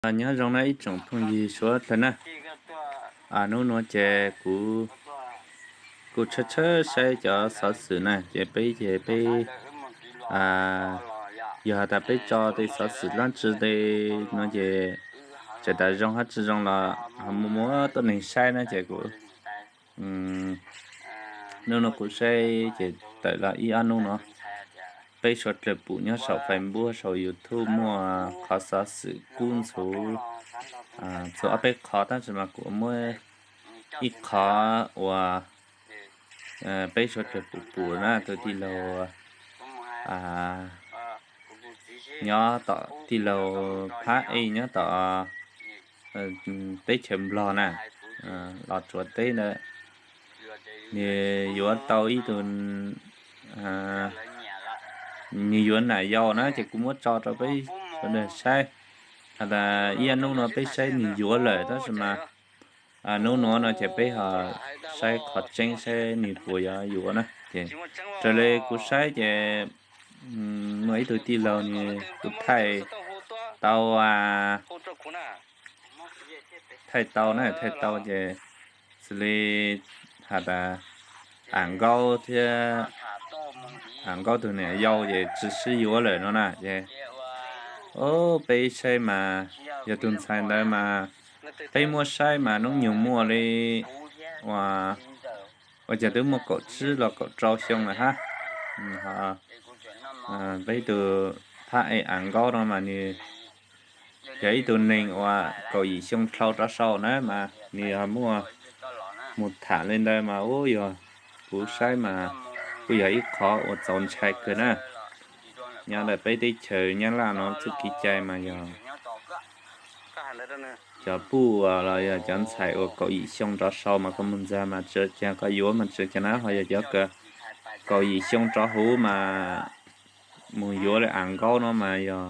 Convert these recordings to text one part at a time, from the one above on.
Nyob zoo na ib tsoom phooj ywg suav dlawg na. Hnub nuav ces kuv kuj tshawb tshawb saib cov xov xwm na ces peb ces peb yog has tas peb tso tej xov xwm dlaab tsi tej nuav ces txawm tas zoo hab tsi zoo los ho muaj muaj tuab neeg saib na ces kuv hnub nuav kuv saib ces tawm los ib ob hnub nuav peb suav dlawg pum nyob saum Facebook saum YouTube muaj qhov xov xwm kub ntxhuv txhua ob peb qhov tab sis mas kuv muab ib qhov uas peb suav dlawg pum pum na tus tij laug nyob tom tij laug Phab Ej nyob tom teb chaws Nplog na, Los Tsuas teb ntawd, nws yuav tau ib tug, nws yuav nam yau na ces kuv muab tso rau peb sawv daws saib. Has tas ib ob hnub no peb saib nws yuav lawm tab sis mas hnub nuav no ces peb ho saib qhov tseeb saib nws puas yuav yuav na ces raws li kuv saib ces muaj ib tug tij laug nws kuj thaij tau, thaij tau na thaij tau ces xws li has tas Am Nkaub thiab Am Nkaub tus niam yau ces tsi sib yuav lawm no na ces peb saib mas yog tus ntxhais ntawd mas peb muab saib mas hnub nyoog muaj li ua, ua cas twb muaj kaum tsib los kaum rau xyoo lawm hab. Peb tus Phab Ej Am Nkaub no mas nws yog ib tug neeg uas kaum yim xyoo dhau rov sau na mas nws ho muaj mus tham li ntawd mas ub yog kuv saib mas kuj yog ib qhov uas txaus ntshai kawg na. Nyob ntawm peb teb chaws Nyab Laj no txuj kev cai mas yog cov puj los yog cov ntxhais uas kaum yim xyoo rov sau mas koj mus ntxag mas tsi cas, koj yuav mas tsi cas na, ho yog cov kaum yim xyoo rov huv mas mus yuav li Am Nkaub no mas yog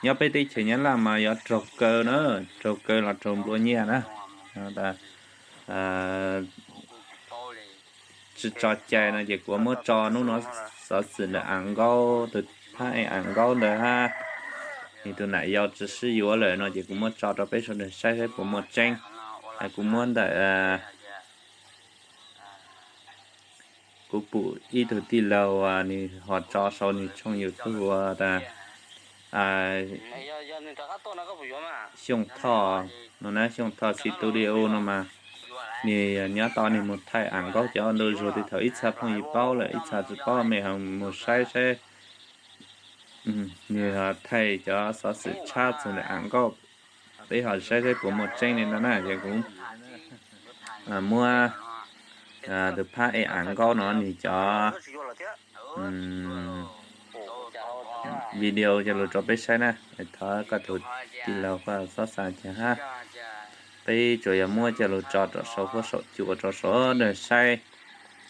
nyob peb teb chaws Nyab Laj mas yuav raug kaw na, raug kaw los raug nplua nyiaj na. Tsi tso cai no ces kuv muab tso hnub no xov xwm ntawm Am Nkaub, tus Phab Ej Am Nkaub ntawd hab, nws tus nam yau tsi sib yuav lawm no ces kuv muab tso rau peb sawv daws saib saib puas muaj tseeb. Kuv muab ntawm kuv pum ib tug tij laug nws ho tso sau nws tshooj YouTube tas Xyooj Thoj no na, Xyooj Thoj Studio no mas nws nyob tod nws mus thaij Am Nkaub cov ntu zus, thaum ib txha phooj ywg paub lawm ib txha tsi paub, mej ho mus saib saib nws thaij cov xov xwm tshab txog ntawm Am Nkaub, peb ho saib saib puas muaj tseeb li ntawd na. Ces kuv muab tus Phab Ej Am Nkaub no nws cov video coj lug rau peb saib na. Thov koj tus tij laug koj xob xav cas hab, peb tsuas yog muab coj lug tso rau saum huab saum cua rau sawv daws saib,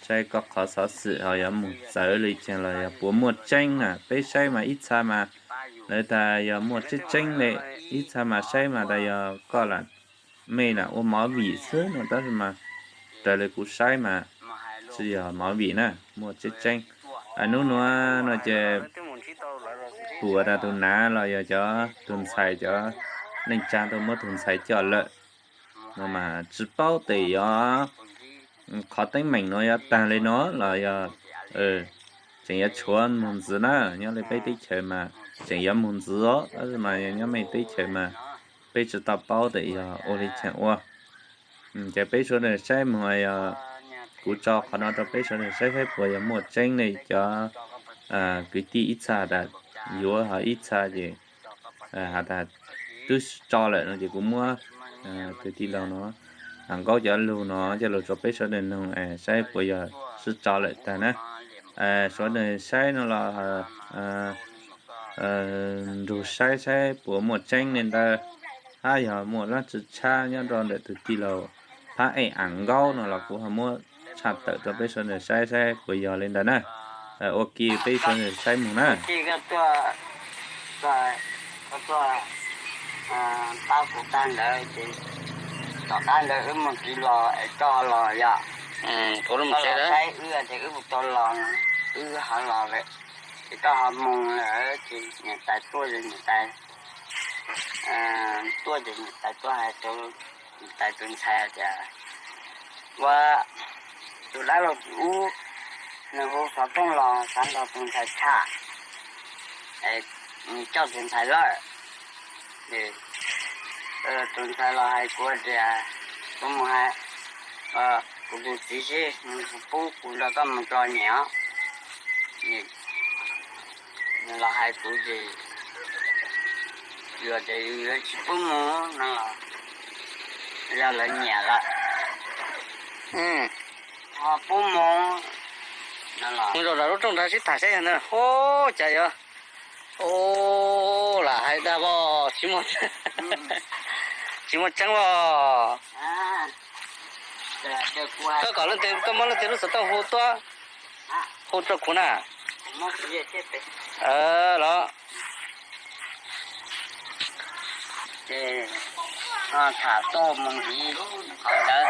saib koj qhov xov xwm ho yuav mus txawv li cas los yog puas muaj tseeb na. Peb saib mas ib txha mas lawv tas yog muaj tseeb tseeb li, ib txha mas saib mas tas yog koj lam, mej lam ua movie xwb no, tab sis mas raws li kuv saib mas tsi yog movie na, muaj tseeb tseeb. Hnub nuav no ces pum tas tus nav los yog cov tus ntxhais, cov neej tsa tuaj muab tus ntxhais coj lawm no mas tsi paub tes yog qhov teeb meem nuav yuav taag li no los yog tseem yuav tshuav moog ntxiv na. Nyob li peb teb chaws mas tseem yuav moog ntxiv os, tab sis mas nyob mej teb chaws mas peb tsi tau paub tes yog ua li caag ua. Ces peb sawv daws saib moog, yog kuv tso qhov no rau peb sawv daws saib saib puas yog muaj tseeb li cov kwv tij ib txha tas yuav, ho ib txha ces has tas twb tso lawm no ces kuv muab tus tij laug no, Am Nkaub cov lug no coj lug rau peb sawv daws noog saib puas yog sib tso lawm tag na. Sawv daws saib no los nrug saib saib puas muaj tseeb li ntawd, hab yog muaj dlaab tsi tshab nyob rau ntawm tus tij laug Phab Ej Am Nkaub no los kuv ho muab tshaj tawm rau peb sawv daws saib saib puas yog li ntawd na. Ua ke peb sawv daws saib moog na. Pab kuv tag ntawd ces tom qab ntawd wb mus txiv los es koj los yog, koj los saib wb ces wb mus tau los, wb ho los lawm ces koj ho mus lawm ces niam tais tuaj ces niam tais tuaj ces niam tais tuaj hais rau niam tais tus ntxhais tias, ua, tus dab laug tus ub, nws hu xov tooj los xav nrog tus ntxhais tham, es nws coj tus ntxhais lawm. Ces tus ntxhais los hais kuv tias, kuv mus hais kuv tus txiv seb nws puas pub kuv nrog koj mus tso nyiam os. Nws los hais kuv ces yog tias yus yuav tsis pub mus no los yog lawv nyiam lawm, ho pub mus no los mus zaum nram lub rooj nrad sib tham saib yog ntawd, ub, cas yuav, ub, lam hais dag os, tsis muaj tseeb os. Koj kom leej twg, koj muab leej twg lub xov tooj hu tuaj, hu rau kuv na. Los ces tham tuaj mus ntxiv qhov ntawd,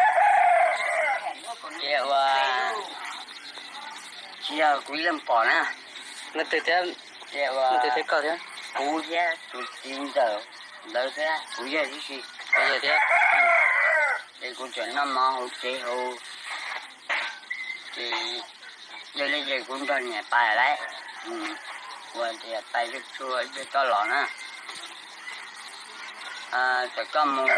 ces ua tsis yog kuv ib leeg pom na, leej twg thiab, leej twg thiab, koj thiab, kuv thiab tus txiv ntxawm ntawd thiab kuv yawg tib si thiab. Ces kuv tseem noj mov hauv tsev hauv, ces yog li ces kuv nrog niam pais lawm, ua tias pais zuj zus ib pliag koj los na. Txawm koj mus,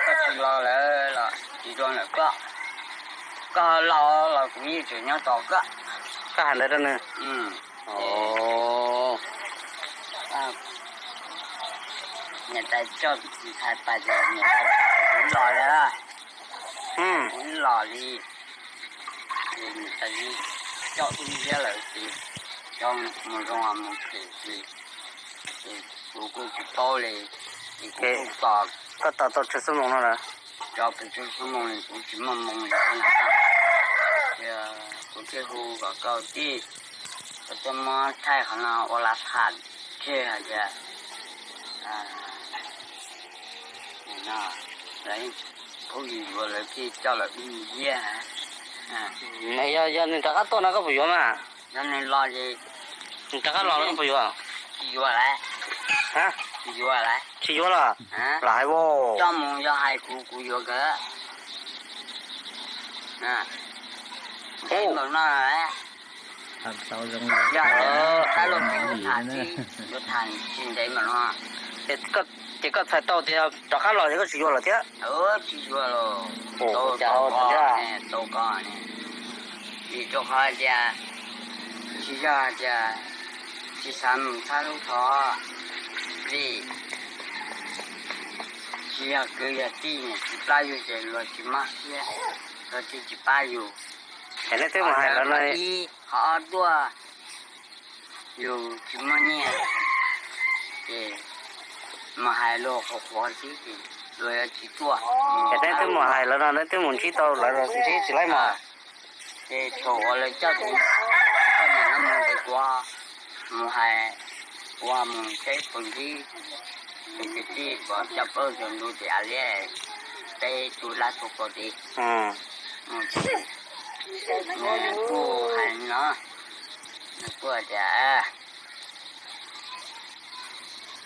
koj tsis los lawm los tsis zoo lawm koj, koj los los kuv yeej tseem nyob tos koj. Koj hais ntawd rau nws. Niam tais coj ntxhais pais ces niam tais kuv los lawm, kuv los li, ces niam tais coj ib liab lawm ces coj mus zoo mus phem ces kuv kuj tsis paub li, ces kuv kuj tos. Koj tos tau tsawg xuab moos no lawm? Tau pes tsawg xuab moos li kuv tsis muaj moo li, kuv thiaj hu kom koj tij, koj thiaj muab thaij qhov no ua laj tham tseg hais tias lawv phooj ywg yuav lawv thiaj coj lawv ib me liab. Yog nws rov qab tuaj no koj puas yuav mas? Yog nws los ces, nws rov qab los no koj puas yuav? Tsis yuav lawm. Tsis yuav lawm. Lam hais, coj mus yog hais kuv, kuv yuav kawg. Ntev npaum no lawm. Yog tias dab laug tsis tham, yuav tham tsis ntev npaum no. Ces koj txhais tau tias rov qab los ces koj tsis yuav lawm thiab? Tsis yuav lawm. Tau koj, vim rau qhov tias tsis yog tias tsis xav mus txhab lub thov, vim tsis yog kwv yog tij, niam txiv pab yus ces luag tsis mob siab, luag thiaj tsis pab yus. Ces neb twb mus hais lawv no, qhov ob tuaj yus tsis muaj nyiaj, ces mus hais luag qhuav qhuav xwb ces luag yuav tsis tuaj. Ces neb twb mus hais lawv no, neb twb mus ntsib tau lawv los ntsib tsis laib mas. Ces thaum uas lawv coj tus poj niam no mus ces kuv mus hais, kuv mus saib puas ntsib tus kwv tij uas coj plaub caug ntu ces a liab peb tu lab tu kaus tid. Nws kuj hais no, nws kuj hais tias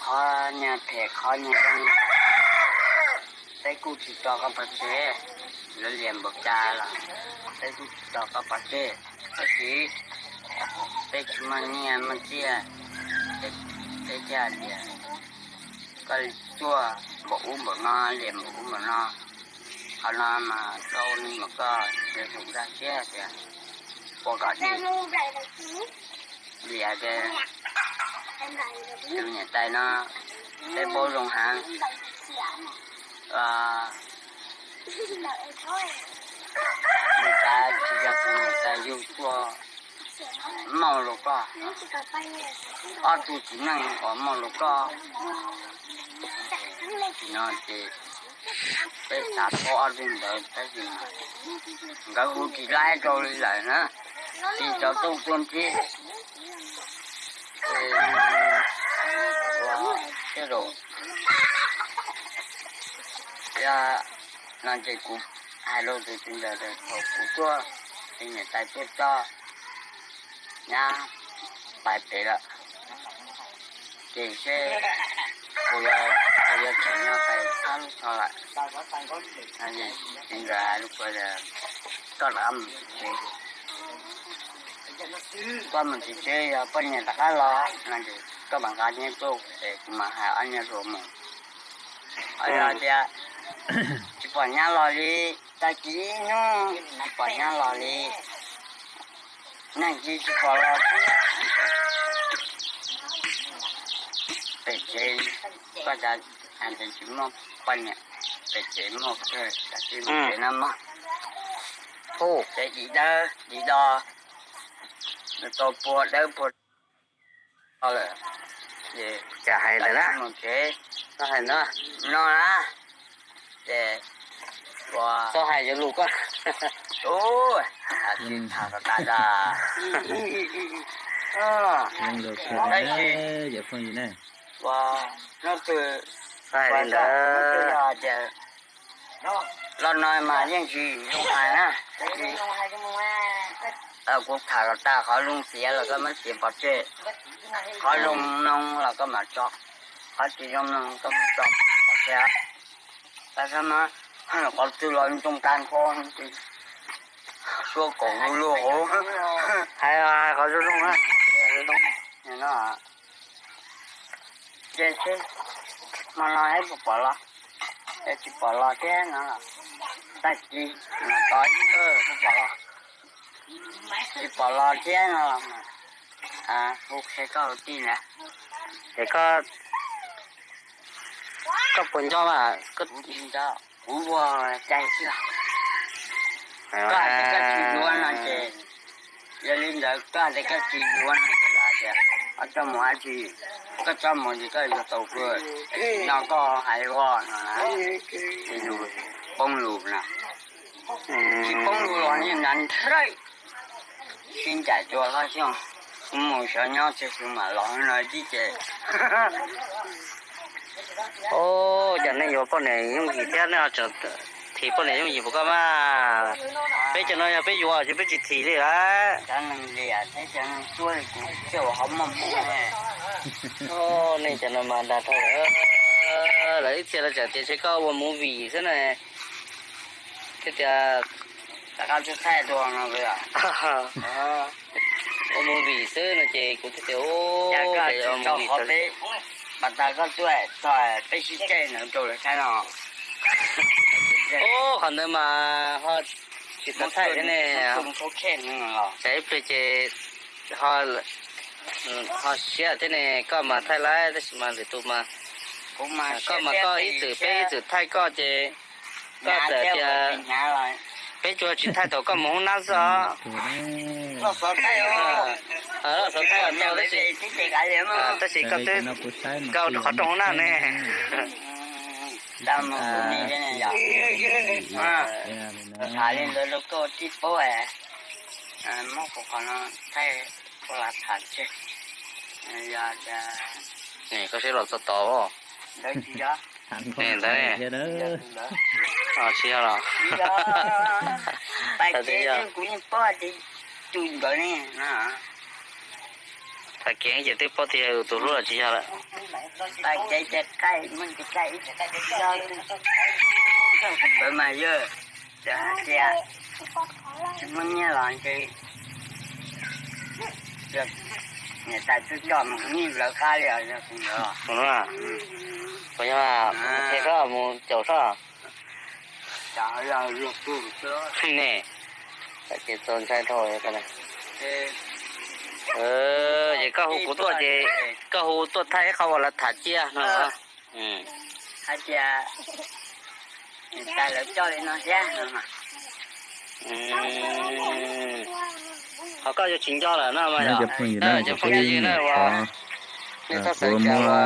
qhov niag phem qhov niag zoo, peb kuj tsis tso koj pov tseg, yuav liam npaum cas los peb kuj tsis tso koj pov tseg, tab sis peb tsis muaj nyiaj muaj txiaj, peb thiaj tias koj tuaj npaum ub npaum no, liam npaum ub npaum no, qhov no mas koj ua neej mas koj yuav tsum nkag siab tias ua kom dig. Vim hais tias tus niam tais no peb paub zoo heev. Niam tais tsis yog tus niam tais yug tuaj mauj los koj, ob tug txiv neej uas mauj los koj, tsis no ces peb xav paub ob tug ntawd tab sis nkawd hu tsis laib rau li lawm na, tsis tau tuaj tuaj ntsib. Tej zaum no ces kuv hais rau tus txiv ntawd tias thaum kuv tuaj, tus niam tais tuaj coj nyab pais pem lawm, ces seb Kuv yuav, kuv yuav tseem nyob pem txhab lub tshoj lawm. Ces nkawd hais rau kuv tias, koj rov qab mus tsev, koj mus tsev, yog poj niam rov qab los no ces koj mam nqa nyiaj tuaj ces kuv mam hais ob niag hluas mus. Ho yog tias tsis pom nyab los li, tag kis ib hnub tsis pom nyab los li, neeg tsis, tsis pom los xwb. Pem tsev, koj cas hais tias tsis muaj poj niam, pem tsev muaj kawg, cas tsis mus tsev no mog. Tsev dim dawb dim do, nws tau pua dawb pua do lawm. Ces cas hais lawm na, mus tsev no na. Ces ua txhob hais yuav lus koj, ua tsis tham kom tas tas. Tab sis ua hnub twg, ua hnub twg yog tias los no mas yeej tsis zoo hais na. Kuv tham kom tas, qhov zoo txiav los koj muab txiav pov tseg, qhov zoo mloog los koj mam tso, qhov tsis zoo mloog koj muab tso pov tseg. Qhov twg los ntsoog tag nrho, suab kaum lu luj hauv. Hais qhov zoo zoo na. Ces seb hmo no puas pom los, es tsis pom los thiab no los, tag kis no tos ib hnub puas pom los, tsis pom los thiab no los mas hu qhia koj ua tij na. Es koj, koj puas nco mas? Kuv tsis nco, kuv ua cai xwb. Koj hais tias koj tsis yuav no ces, yog li ntawd koj hais tias koj tsis yuav no ces lawv tias koj tso mus dab tsi, koj tso mus ces koj yuav tau kawg, no koj hais ua no na, ces yus poob lus na. Tsis poob lus los yeej hnav nrhawj, sib ncaim tua hlob xyooj, kuv mus xyov nyob txog xyov mam los no tib ces. Os, cas nej yuav poj niam yooj yim thiab nej ho tseem thim poj niam yooj yim puas koj mas? Peb cov no yog peb yuav ces peb tsis thim li lawm. Nej cov no mas dag dhau lawm, lawv ib txhia lawv tseem tias ntshe koj ua movie xwb na. Thiab tias ua movie xwb no ces kuv thiaj tias ua movie. Pas tas koj tuaj txog peb sib caij ntawd rau lawv saib no. Ub, qhov ntawd mas ho tsis tau thaij thiab ne. Tsam ib pliag ces ho siab thiab ne, koj mas thaij lawm tab sis mas lwm tus mas, koj mas koj ib txwm peb ib txwm thaij koj ces koj txawm tias peb tsuas tsis thaij thaum koj mus hoob nab xwb os. Loj xov thaij tau tab sis, tab sis koj twb, koj qhov rooj hoob nab ne. Tham li ntawd rau koj tij paub, muab kuv qhov no thaij ua lam tham tseg. Yog koj sib los txog tod, ntawd tsis yog los, pais ces kuv yeej paub tias tus ntawd ne. Tham kiag ces twb paub tias yog tus hlub los tsis yog lawm. Pais ces ces qaij muaj ntsis qaij ib, yog tus ntawd mas yog, ces hais tias tsis muaj nyiaj los ntshe niam tais twb coj mus nij lawv qab li os, yog tus ntawd. Puas yog, qhia koj mus caum soj. Ne, ces txaus ntshai dhau. Ces koj hu kuv tuaj ces koj hu tuaj thaij ib qho uas lawv tham cia no. Hais tias niam tais lawv coj li no thiab no mas. Ho koj yuav tsis nco lawm no mas. Cov phooj ywg na, uas nej txhob xav cas uas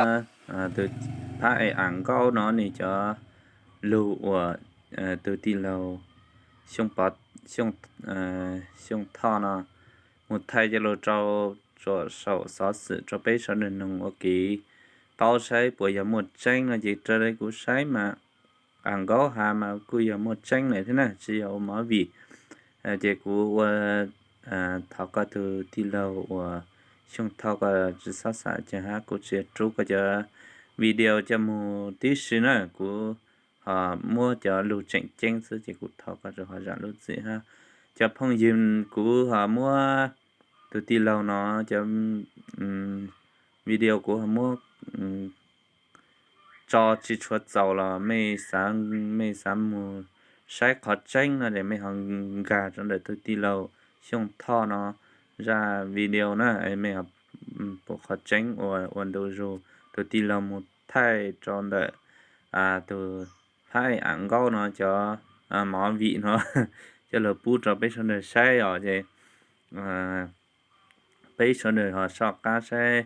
tus phab es Am Nkaub no nws cov lug uas tus tij laug Xyooj Thoj no mus thaij cov lus rau, saum xov xwm rau peb sawv daws noog ua kev paub saib puas yog muaj tseeb no ces raws li kuv saib mas Am Nkaub has mas kuj yog muaj tseeb lawm thiab na, tsis yog ua movie. Ces kuv ua thov koj tus tij laug uas Xyooj Thoj, koj tsis txhob xav cas hab, kuv tsis rub koj cov video coj mus tib si na, kuv ho muab cov lug tseem ceeb xwb ces kuv thov koj tso ho zam lub txim hab. Cov phooj ywg, kuv ho muab tug tij laug no cov video kuv ho muab tso tsi tshuav txaus los mej xav, mej xav mus saib qhov tseeb no es mej ho nkag rua ntawm tug tij laug Xyooj Thoj no zaj video na, mej ho pum qhov tseeb ua ntu zug tug tij laug mus thaij rua ntawm tug phab Am Nkaub no cov mov vim no coj lug pub rua peb sawv daws saib os. Ces peb sawv daws ho soj qab saib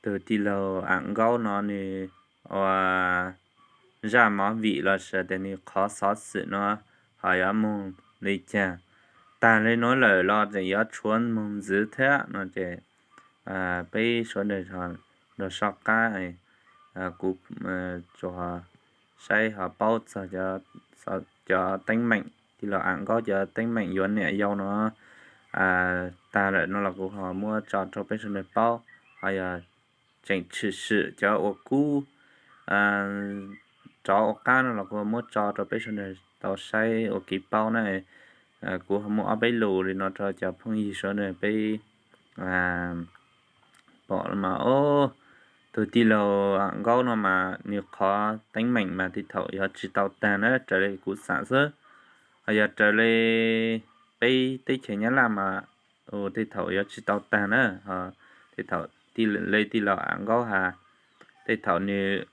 tug tij laug Am Nkaub no nwg ua zaj mov vim los sis tas nwg qhov xov xwm no ho yuav moog le caag. Taag le nuav lawm los tseem yuav tshuav moog ntxiv thiab no ces peb sawv daws ho soj qab, kuv tsuas saib ho paub txug cov teeb meem, tij laug Am Nkaub cov teeb meem yuav niam yau no taag lawm no los kuv ho muab tso rua peb sawv daws paub. Ho yog tseem tshwm sim cov uas kub rov ua qab no los kuv muab tso rua peb sawv daws tau saib ua kev paub na. Kuv ho muaj ob peb lus li no rua cov phooj ywg sawv daws peb pom mas, tug tij laug Am Nkaub no mas nwg qhov teeb meem mas tej thaum yuav tsi tau taag na, raws le kuv xaam xwb. Ho yog raws le peb teb chaws Nyab Laj mas tej thaum yuav tsi tau taag na. Tej thaum le tij laug Am Nkaub has, tej thaum nwg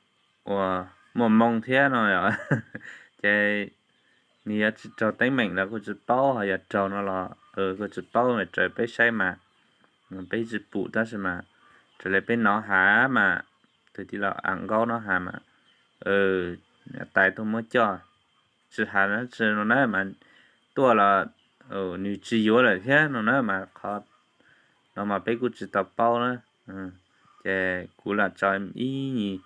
ua muaj moo thiab no ces nwg yuav tsi raug teeb meem los kuj tsi paub, ho yog raug no los kuj tsi paub, raws peb saib mas peb tsi pum tab sis mas raws le peb nov has mas tug tij laug Am Nkaub no has mas niam tais tuaj muab coj, tsi has tsi no na mas tuaj los nwg tsi yuav lawm thiab no na mas qhov no mas peb kuj tsi tau paub na. Ces kuv lam tso ib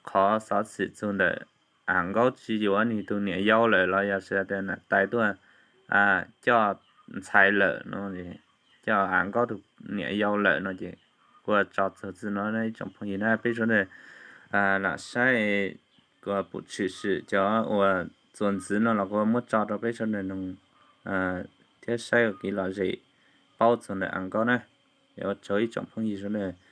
qhov xov xwm txug ntawm Am Nkaub tsi yuav nwg tug niam yau lawm los yog tas niam tais tuaj coj ntxhais lawm no, coj Am Nkaub tug niam yau lawm no ces kuv tso txug txij no ib tsoom phooj ywg na, peb sawv daws lam saib, kuv pum tshwm sim cov uas txuas ntxiv no los kuv muab tso rua peb sawv daws noog thiab saib ua kev lom zem paub txug ntawm Am Nkaub na. Ua tsaug ib tsoom phooj ywg sawv daws